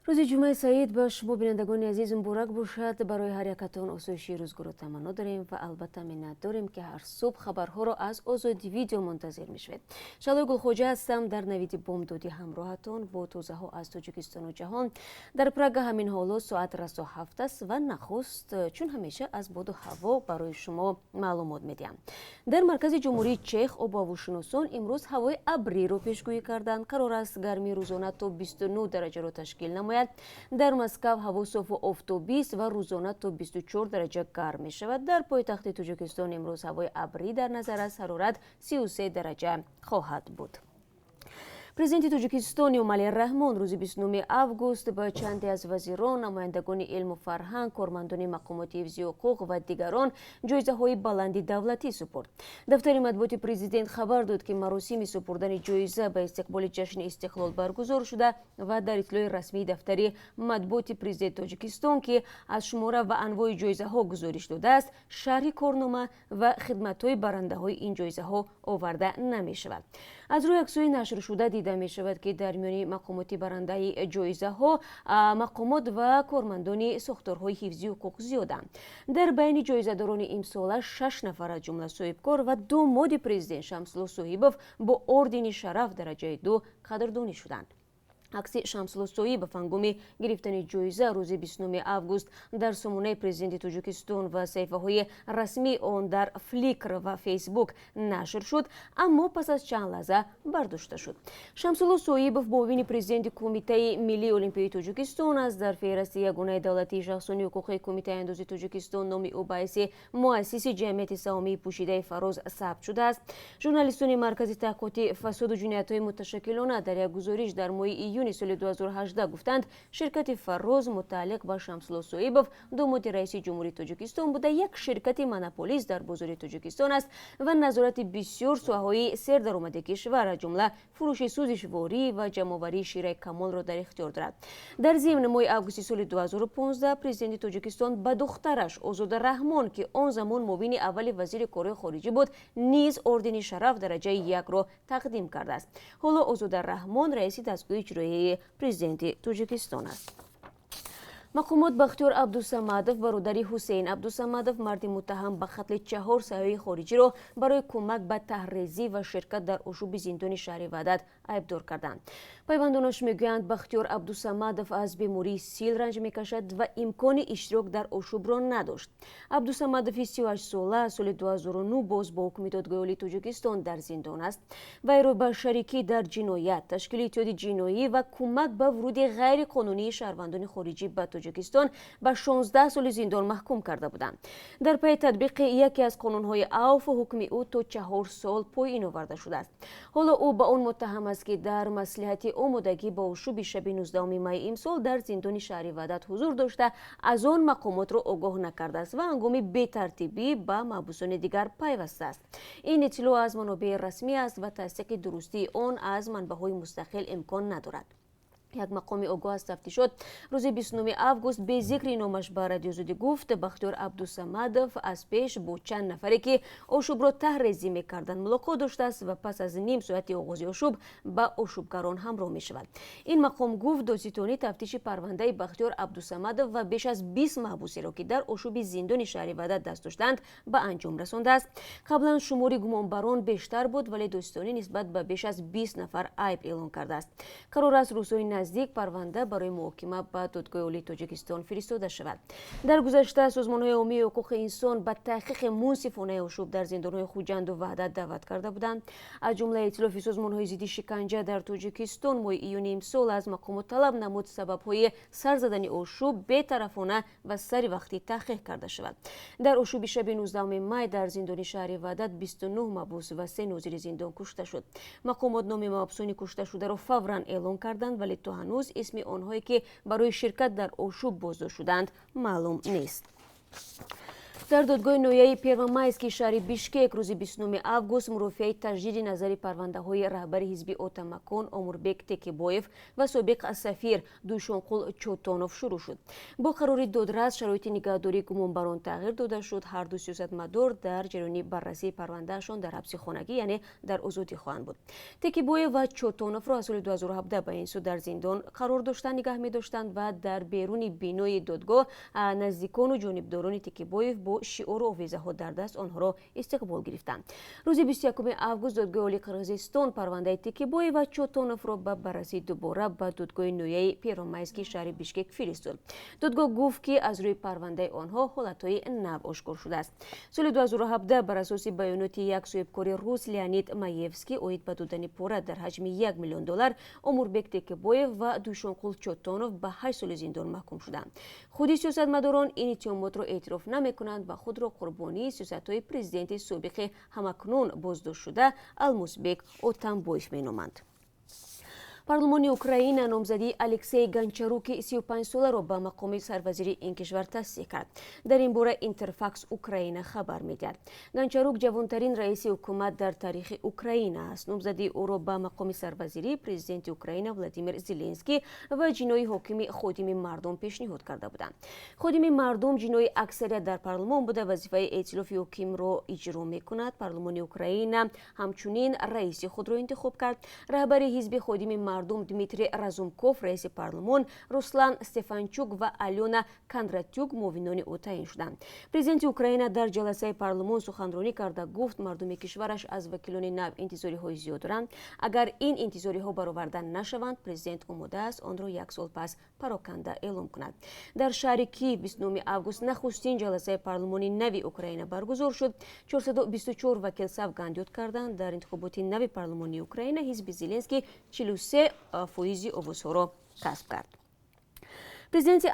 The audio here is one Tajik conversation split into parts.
Рӯзи Ҷумъаи саид ба шумо, бинандагони азиз, муборак бошад. Барои ҳар якатон осоиши рӯзгорро таманно дорем ва албатта миннат дорем, ки ҳар субҳ хабарҳоро аз Озодӣ Видео мунтазир мешавед. Шаҳлои Гулхоҷа ҳастам, дар навиди бомдодӣ ҳамроҳатон бо тозаҳо аз Тоҷикистону ҷаҳон. Дар Прага ҳамин ҳоло соат расо 7 аст ва нахуст, чун ҳамеша, аз боду ҳаво барои шумо маълумот медиҳам. Дар маркази Ҷумҳурии Чех обуҳавошиносон имрӯз ҳавои абриро пешгӯӣ карданд. Қарор аст, гармии рӯзона то 29 дараҷаро ташкил намояд. Дар Москав ҳаво софу офтобист ва рӯзона то 24 дараҷа гарм мешавад. Дар пойтахти Тоҷикистон имрӯз ҳавои абрӣ дар назар аст, ҳарорат 33 дараҷа хоҳад буд. Президенти Тоҷикистон Эмомалӣ Раҳмон рӯзи 29 август ба чанде аз вазирон, намояндагони илму фарҳанг, кормандони мақомоти ҳифзи ҳуқуқ ва дигарон ҷоизаҳои баланди давлатӣ супурд. Дафтари матбуоти президент хабар дод, ки маросими супурдани ҷоиза ба истиқболи ҷашни Истиқлол баргузор шуда ва дар иттилои расмии дафтари матбуоти президенти Тоҷикистон, ки аз шумора ва анвои ҷоизаҳо гузориш додааст, шарҳи корнома ва хидматҳои барандаҳои ин ҷоизаҳо оварда намешавад. Аз рӯи аксҳои нашршуда дида мешавад, ки дар миёни мақомоти барандаи ҷоизаҳо мақомот ва кормандони сохторҳои ҳифзи ҳуқуқ зиёданд. Дар байни ҷоизадорони имсола шаш нафар, аз ҷумла соҳибкор ва домоди президент Шамсулло Соҳибов, бо ордени Шараф дараҷаи ду қадрдонӣ шуданд. Акси Шамсулло Соибов ҳангоми гирифтани ҷоиза рӯзи 29 август дар сомонаи президенти Тоҷикистон ва саҳифаҳои расмии он дар Фликр ва Фейсбук нашр шуд, аммо пас аз чанд лаҳза бардошта шуд. Шамсулло Соибов муовини президенти Кумитаи миллии олимпиёи Тоҷикистон аст. Дар феҳристи ягонаи давлатии шахсони ҳуқуқии Кумитаи андози Тоҷикистон номи ӯ ба ҳайси муассиси ҷамъияти саҳомии пӯшидаи «Фароз» сабт шудааст. Журналистони Маркази таҳқиқоти фасоду ҷиноятҳои муташаккилона дар як гузориш дар моҳи июни соли 2018 гуфтанд, ширкати «Фароз» мутааллиқ ба Шамсулло Соибов, домоди раиси ҷумҳурии Тоҷикистон буда, як ширкати монополист дар бозори Тоҷикистон аст ва назорати бисёр соҳаҳои сердаромади кишвар, аз ҷумла фурӯши сӯзишворӣ ва ҷамъоварии шираи камолро дар ихтиёр дорад. Дар зимн, моҳи августи соли 2015 президенти Тоҷикистон ба духтараш Озода Раҳмон, ки он замон муовини аввали вазири корҳои хориҷӣ буд, низ ордени Шараф дараҷаи якро тақдим кардааст. Ҳоло Озода Раҳмон раиси дастгоҳи иҷроияи президенти Тоҷикистон аст. Мақомот Бахтиёр Абдусамадов, бародари Ҳусейн Абдусамадов, марди муттаҳам ба қатли чаҳор сайёҳи хориҷиро барои кӯмак ба таҳрезӣ ва ширкат дар ошӯби зиндони шаҳри Ваҳдат айбдор карданд. Пайвандонаш мегӯянд, Бахтиёр Абдусамадов аз бемории сил ранҷ мекашад ва имкони иштирок дар ошӯбро надошт. Абдусамадови 38сола аз соли 2009 боз бо ҳукми Додгоҳи Олии Тоҷикистон дар зиндон аст. Вайро ба шарикӣ дар ҷиноят, ташкили иттиҳоди ҷиноӣ ва кӯмак ба вуруди ғайриқонунии шаҳрвандони хориҷӣ ба Тоҷикистон ба 16 соли зиндон маҳкум карда буданд. Дар пайи татбиқи яке аз қонунҳои авф ҳукми ӯ то 4 сол поин оварда шудааст. Ҳоло ӯ ба он муттаҳам аст, ки дар маслиҳати омодагӣ ба ошӯби шаби 19 майи имсол дар зиндони шаҳри Ваҳдат ҳузур дошта, аз он мақомотро огоҳ накардааст ва ҳангоми бетартибӣ ба маҳбусони дигар пайвастааст. Ин иттилоъ аз манобеи расмӣ аст ва тасдиқи дурустии он аз манбаъҳои мустақил имкон надорад. Як мақоми огоҳ аз тафтишот рӯзи 29 август бе зикри номаш ба Радиозудӣ гуфт, Бахтиёр Абдусамадов аз пеш бо чанд нафаре, ки ошӯбро таҳрезӣ мекарданд, мулоқот доштааст ва пас аз ним соати оғози ошӯб ба ошӯбгарон ҳамроҳ мешавад. Ин мақом гуфт, додситонӣ тафтиши парвандаи Бахтиёр Абдусамадов ва беш аз 20 маҳбусеро, ки дар ошӯби зиндони шаҳри Ваҳдат даст доштаанд, ба анҷом расондааст. Қаблан шумори гумонбарон бештар буд, вале додситонӣ нисбат ба беш аз 20 нафар айб эълон кардааст. Қарор аст, рӯзҳои наздик парванда барои муҳокима ба Додгоҳи Олии Тоҷикистон фиристода шавад. Дар гузашта созмонҳои ҳомии ҳуқуқи инсон ба таҳқиқи мунсифонаи ошӯб дар зиндонҳои Хуҷанду Ваҳдат даъват карда буданд. Аз ҷумла Иттилофи созмонҳои зидди шиканҷа дар Тоҷикистон моҳи июни имсол аз мақомот талаб намуд, сабабҳои сар задани ошӯб бетарафона ва сари вақтӣ таҳқиқ карда шавад. Дар ошӯби шаби 19 май дар зиндони шаҳри Ваҳдат 29 маҳбус ва се нозири зиндон кушта шуд. Мақомот номи маҳбусони кушташударо фавран эълон карданд, вале то ҳанӯз исми онҳое, ки барои ширкат дар ошӯб боздошт шуданд, маълум нест. Дар додгоҳи ноҳияи Первомайский шаҳри Бишкек рӯзи 29 август мурофиаи таҷдиди назари парвандаҳои раҳбари ҳизби Отамакон Омурбек Текебоев ва собиқ сафир Дуйшонқул Чотонов шурӯъ шуд. Бо қарори додрас шароити нигаҳдории гумонбарон тағйир дода шуд. Ҳар ду сиёсатмадор дар ҷараёни баррасии парвандаашон дар ҳабси хонагӣ, яъне дар озодӣ хоҳанд буд. Текебоев ва Чотоновро аз соли 2017 ба ин сӯ дар зиндон қарор дошта нигаҳ медоштанд ва дар беруни бинои додгоҳ наздикону ҷонибдорони Текебоев бо шиору овезаҳо дар даст онҳоро истиқбол гирифтанд. Рӯзи 21 август Додгоҳи Олии Қирғизистон парвандаи Текебоев ва Чотоновро ба баррасии дубора ба додгоҳи ноҳияи Первомайский шаҳри Бишкек фиристод. Додгоҳ гуфт, ки аз рӯи парвандаи онҳо ҳолатҳои нав ошкор шудааст. Соли 2017 бар асоси баёноти як соҳибкори рус Леонид Маевский оид ба додани пора дар ҳаҷми 1 миллион доллар Омурбек Текебоев ва Дуйшонқул Чотонов ба 8 соли зиндон маҳкум шуданд. Худи сиёсатмадорон ин иттиҳомотро эътироф намекунанд ва худро қурбонии сиёсатҳои президенти собиқи ҳамакнун боздоштшуда Алмусбек Отамбоев меноманд. Парлумони Украина номзадии Алексей Ганчаруки 35-соларо ба мақоми сарвазири ин кишвар тасдиқ кард. Дар ин бора Интерфакс Украина хабар медиҳад. Ганчарук ҷавонтарин раиси ҳукумат дар таърихи Украина аст. Номзадии ӯро ба мақоми сарвазирӣ президенти Украина Владимир Зеленский ва ҷиноҳи ҳокими Ходими мардум пешниҳод карда буданд. Ходими мардум ҷиноҳи аксарият дар парлумон буда, вазифаи эътилофи ҳокимро иҷро мекунад. Парлумони Украина ҳамчунин раиси худро интихоб кард. Раҳбари ҳизби Ходими мардум Дмитрий Разумков раиси парлумон, Руслан Стефанчук ва Алёна Кондратюк муовинони ӯ таъин шуданд. Президенти Украина дар ҷаласаи парлумон суханронӣ карда гуфт, мардуми кишвараш аз вакилони нав интизориҳои зиёд доранд. Агар ин интизориҳо бароварда нашаванд, президент омода аст онро як сол пас пароканда эълом кунад. Дар шаҳри Киев 29 август нахустин ҷаласаи парлумони нави Украина баргузор шуд. 424 вакил савганд ёд карданд. Дар интихоботи нави парлумони Украина ҳизби Зеленский 43 фоизи овозҳоро касб кард. Президенти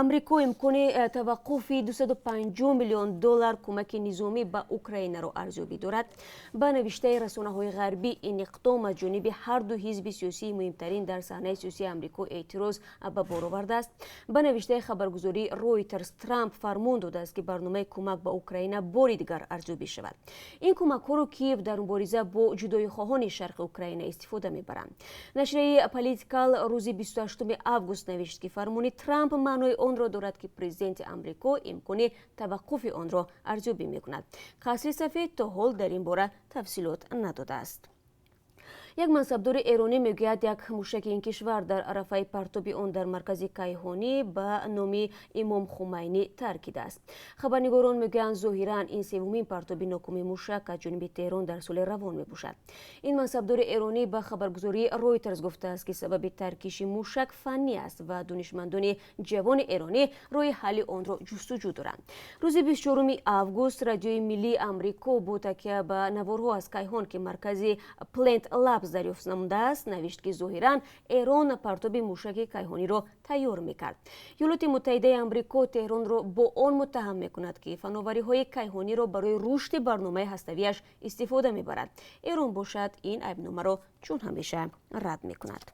Амрико имкони таваққуфи 250 миллион доллар кӯмаки низомӣ ба Украинаро арзёбӣ дорад. Ба навиштаи расонаҳои ғарбӣ, ин иқдом аз ҷониби ҳарду ҳизби сиёсии муҳимтарин дар саҳнаи сиёсии Амрико эътироз ба бор овардааст. Ба навиштаи хабаргузории Ройтерс, Трамп фармон додааст, ки барномаи кӯмак ба Украина бори дигар арзёбӣ шавад. Ин кӯмакҳоро Киев дар мубориза бо ҷудоихоҳони шарқи Украина истифода мебаранд. Нашрияи Политикал рӯзи 28 август навишт, ки фармони Трамп маънои онро дорад, ки президенти Амрико имкони таваққуфи онро арзёбӣ мекунад. Қасри Сафед то ҳол дар ин бора тафсилот надодааст. Як мансабдори эронӣ мегӯяд, як мушаки ин кишвар дар арафаи партоби он дар маркази кайҳонӣ ба номи Имом Хумайнӣ таркидааст. Хабарнигорон мегӯянд, зоҳиран ин севумин партоби нокоми мушак аз ҷониби Теҳрон дар соли равон мебошад. Ин мансабдори эронӣ ба хабаргузории Ройтерс гуфтааст, ки сабаби таркиши мушак фаннӣ аст ва донишмандони ҷавони эронӣ роҳи ҳалли онро ҷустуҷӯ доранд. Рӯзи 24 август Радиои миллии Амрико бо такя ба наворҳо аз кайҳон, ки маркази Плент Лабс дарёфт намудааст, навишт, ки зоҳиран Эрон партоби мушаки кайҳониро тайёр мекард. Иёлоти Муттаҳидаи Амрико Теҳронро бо он муттаҳам мекунад, ки фановариҳои кайҳониро барои рушди барномаи ҳаставиаш истифода мебарад. Эрон бошад, ин айбномаро чун ҳамеша рад мекунад.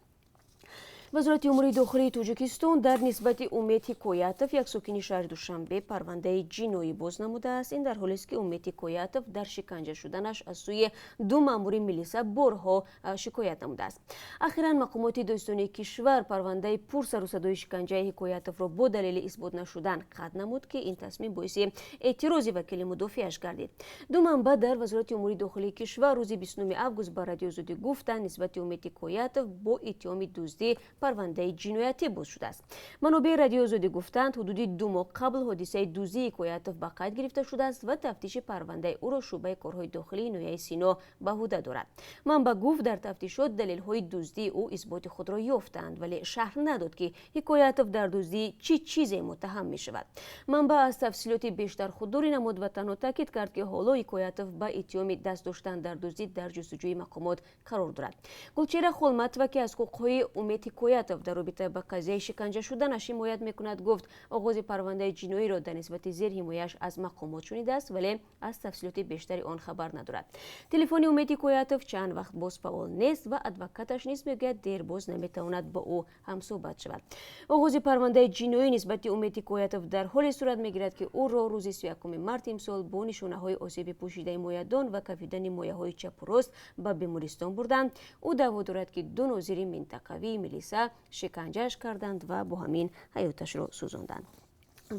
Вазорати умури дохилии Тоҷикистон дар нисбати Умед Ҳикоятов, як сокини шаҳри Душанбе, парвандаи ҷиноӣ боз намудааст. Ин дар ҳолест, ки Умед Ҳикоятов дар шиканҷа шуданаш аз сӯи ду маъмури милиса борҳо шикоят намудааст. Ахиран мақомоти додситонии кишвар парвандаи пурсарусадои шиканҷаи Ҳикоятовро бо далели исбот нашудан қатъ намуд, ки ин тасмим боиси эътирози вакили мудофиаш гардид. Ду манбаъ дар Вазорати умури дохилии кишвар рӯзи 29 август ба Радиои Озодӣ гуфтанд, нисбати Умед Ҳикоятов бо иттиҳоми дуздӣ парвандаи ҷиноятӣ боз шудааст. Манобеи Радиои Озодӣ гуфтанд, ҳудуди 2 моҳ қабл ҳодисаи дуздии Ҳикоятов ба қайд гирифта шудааст ва тафтиши парвандаи ӯро шӯъбаи корҳои дохилии ноҳияи Сино ба ӯҳда дорад. Манбаъ гуфт, дар тафтишот далелҳои дуздии ӯ исботи худро ёфтанд, вале шарҳ надод, ки Ҳикоятов дар дуздии чӣ чизе муттаҳам мешавад. Манбаъ аз тафсилоти бештар худдорӣ намуд ва танҳо таъкид кард, ки ҳоло Ҳикоятов ба иттиҳоми даст доштан дар дуздӣ дар ҷустуҷӯи мақомот қарор дорад. Гулчеҳра Холматова, ки аз ҳуқуқҳои Умед Ҳикоятов Ҳикоятов дар робита ба қазияи шиканҷа шуданаш ҳимоят мекунад, гуфт, оғози парвандаи ҷиноиро дар нисбати зерҳимояш аз мақомот шунидааст, вале аз тафсилоти бештари он хабар надорад. Телефони Умед Ҳикоятов чанд вақт боз фаъол нест ва адвокаташ низ мегӯяд, дербоз наметавонад бо ӯ ҳамсӯҳбат шавад. Оғози парвандаи ҷиноӣ нисбати Умед Ҳикоятов дар ҳоле сурат мегирад, ки ӯро рӯзи 31 марти имсол бо нишонаҳои осеби пӯшидаи моядон ва кафидани мояҳои чапу рост ба бемористон бурданд. Ӯ даъво дорад, ки ду нозири минтақавии милиса шиканҷааш карданд ва бо ҳамин ҳаёташро сӯзонданд.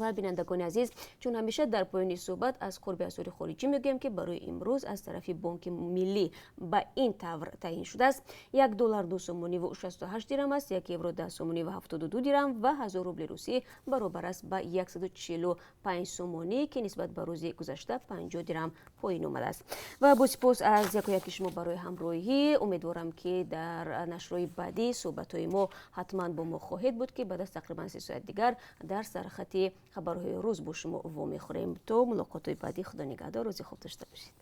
Ва бинандагони азиз, чун ҳамеша дар поёни суҳбат аз қурби асъори хориҷӣ мегӯем, ки барои имрӯз аз тарафи Бонки Миллӣ ба ин тавр таъйин шудааст: 1 доллар 2 сомониву 68 дирам аст, 1 евро 10 сомониву 72 дирам ва 1000 рубли русӣ баробар аст ба 145 сомонӣ, ки нисбат ба рӯзи гузашта 50 дирам поин омадааст. Ва бо сипос аз яку яки шумо барои ҳамроҳӣ. Умедворам, ки дар нашрҳои баъдии суҳбатҳои мо ҳатман бо мо хоҳед буд, ки баъд аз тақрибан 3 соат дигар дар сархати хабарҳои рӯз бо шумо вомехӯрем. То мулоқотҳои баъдӣ, Худо нигаҳдор, рӯзи хуб дошта бошед.